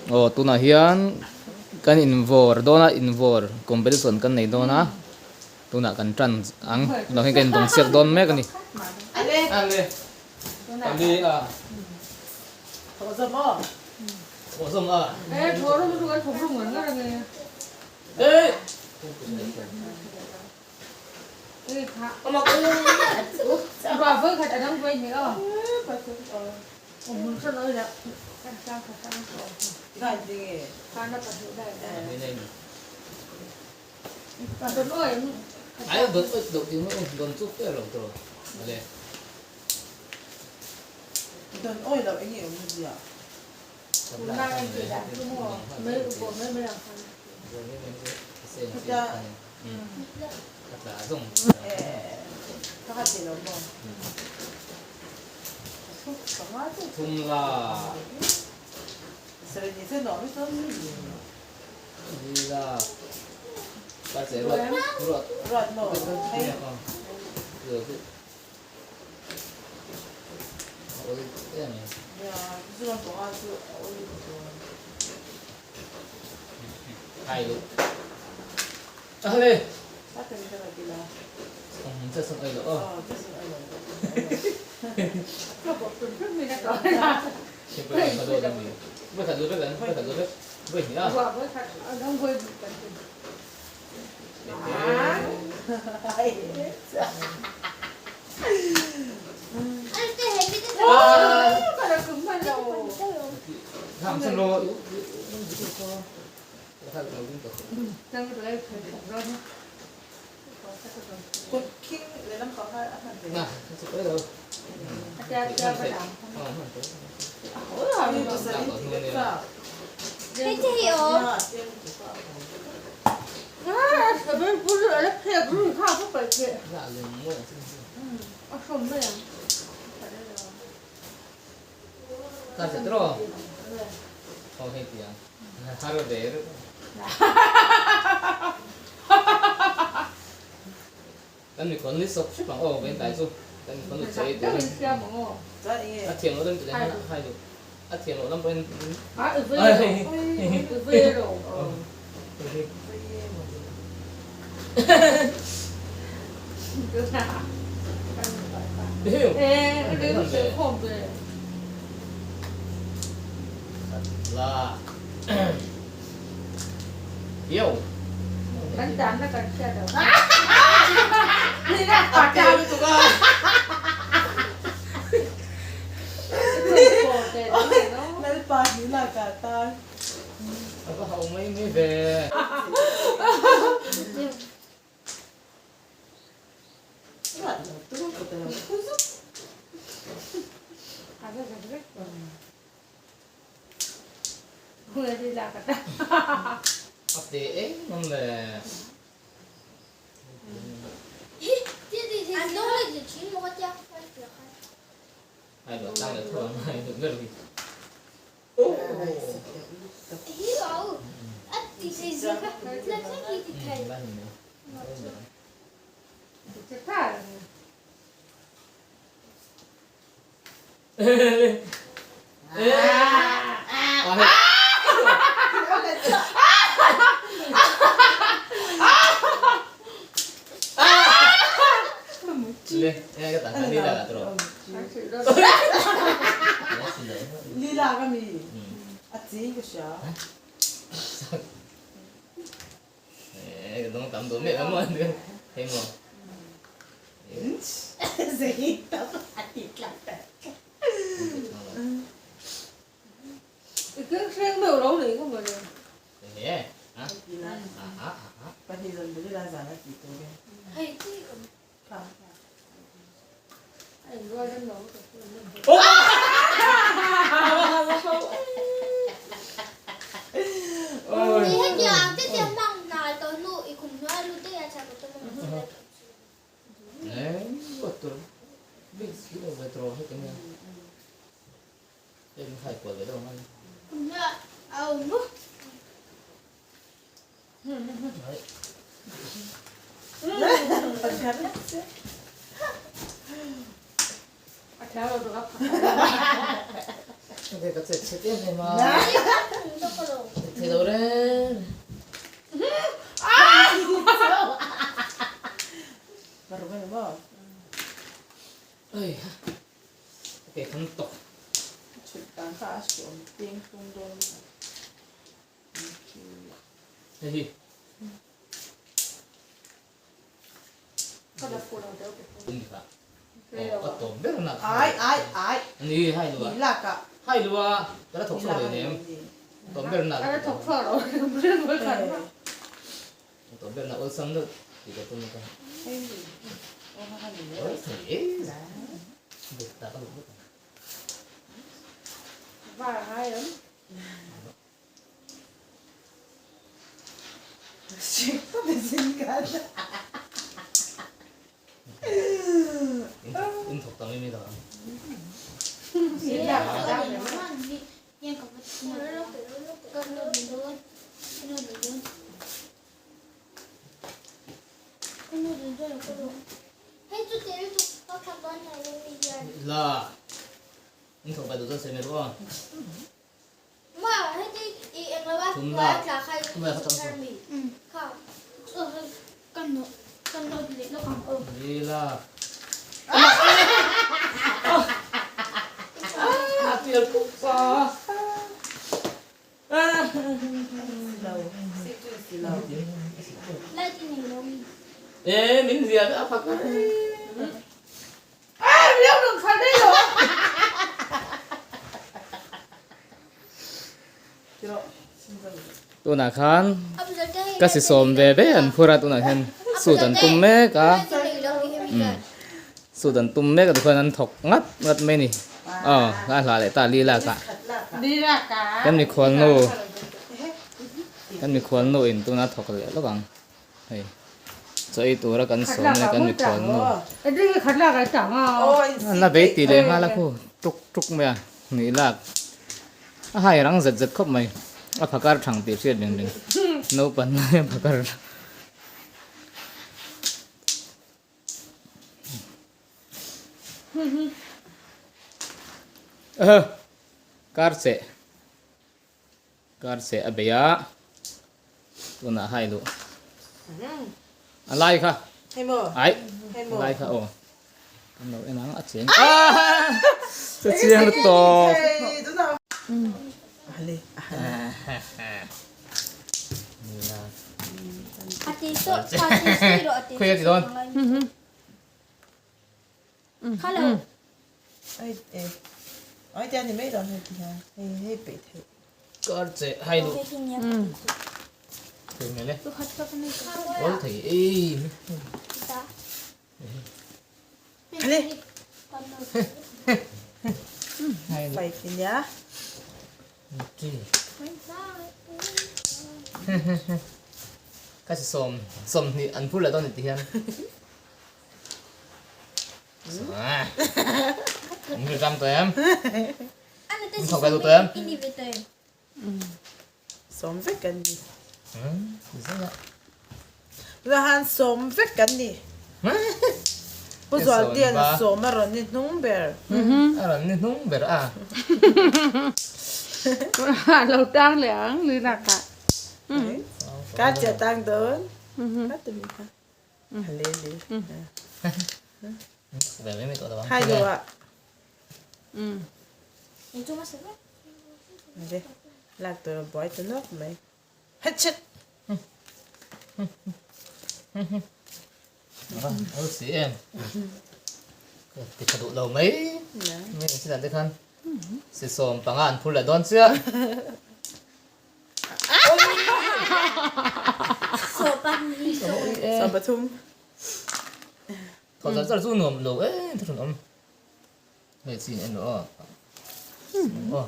Aw tunah hian kan invawr dawn a, invawr competition kan nei dawn a, tunah kan tan ang, tunah hian kan indawng chhiak dawn mek a ni. Ale! Ali a. Thawhzawm a. Hey! Thum la. Li la. Ka che ruat ruat. Ruat maw? Hei. Kan mikhawn ni sawp hrep ang aw ka intlai chu kan mikhawn lu chei tur a thiam loh lam tih leh hai duh a thiam loh lam pawhin A va hau mai mai ve. A te eng ang le. Hai lo tang le tho ang hai được ber hi. em em a. Thei lo reng. Oi ha. Ke kan tok. Hei hi. Ai ai ai Ni hai lua. Ni lak ah. Hai lua ka la thawk chhuak leh nem. Tawm ber na. A la thawk chhuak lo ber ber khan. Tawm ber na awlsam deuh tih ka tum ka. Var ngai em. In thawk tam em i dah ang. La. In thawk bai duh chuan sawi mai rawh aw. Tunah khan ka si sawm ve ve an phur a tunah hian suit an tum mek a suit an tum mek a tikhuan an thawk ngat ngat mai a ni aw a hlah leh ta li lak ah kan mikhual nu kan mikhual nu in tuna thawk leh lawk ang. Hei chaw ei tura kan sawm leh kan mikhual nu an la vei tih leh nghal a khu tuk tuk mai a hnih lak a hai rang zet zet khawp mai a phakar thang tih hriat reng reng naupang lai a phakar kar cheh. Kar seh a bei a, tunah hai luh a lai kha ai a lai kha aw kan lo en ang a cheng che chiang tawp khawi a ti dawn. Kar che hai luh thei hmel e awl thei ei ka si sawm sawmhnih an phur leh dawn ni ti hian. Ram tawh em? Min thawk ve duh tawh em? Sawm vek kan ni. Lahan sawm vek kan ni. Pu Zualtian sawm a rawn ni hnung ber. A rawn ni hnung ber a. Lo tang leh ang ni lakah. Ka che tang dawn. Ka tumi kha. Hai lo a. Lak tur a buai ta nawk mai. Headshot. Alo si em. Ti tha duh lo mai. Nge ni chilah te khan. Si sawm panga an phur leh dawn chiah. Sawm pathum. Thawh zar zar chu nuam lo e thuthlun awm. Hei chin en rawh aw. Aw.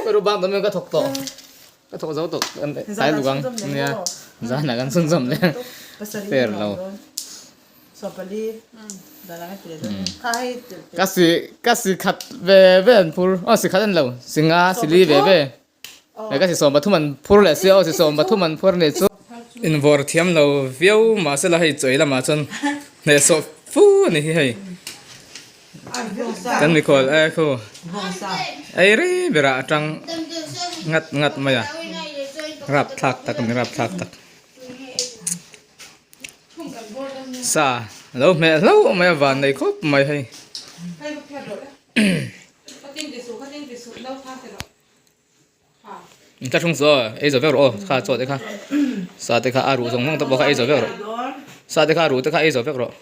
Ka bang tawh ka thawk tawh. Ka thawk zo tawh. Tlai luk ang. Nia. Zanah kan chhunzawm leh. Fair lo. Ka si ka si khat ve ve an phur aw si khat an lo si nga si li ve ve ka si sawm pathum an phur leh si aw si sawm pathum an phur nih chu. Invawr thiam lo viau mahsela hei chawi lamah chuan hnehsawh fu a ni hi hei. Kan mikhual e khu ei rei berah atang ngat ngat mai a rapthlak tak a ni rapthlak tak. Sa lo hmeh hlauh mai a van nei khawp mai hei. Ka hrung chu aw ei zo vek rawh aw kha chaw te kha sa te kha a ruh zawng zawng te pawh kha ei zo vek rawh sa te kha a ruh te kha ei zo vek rawh.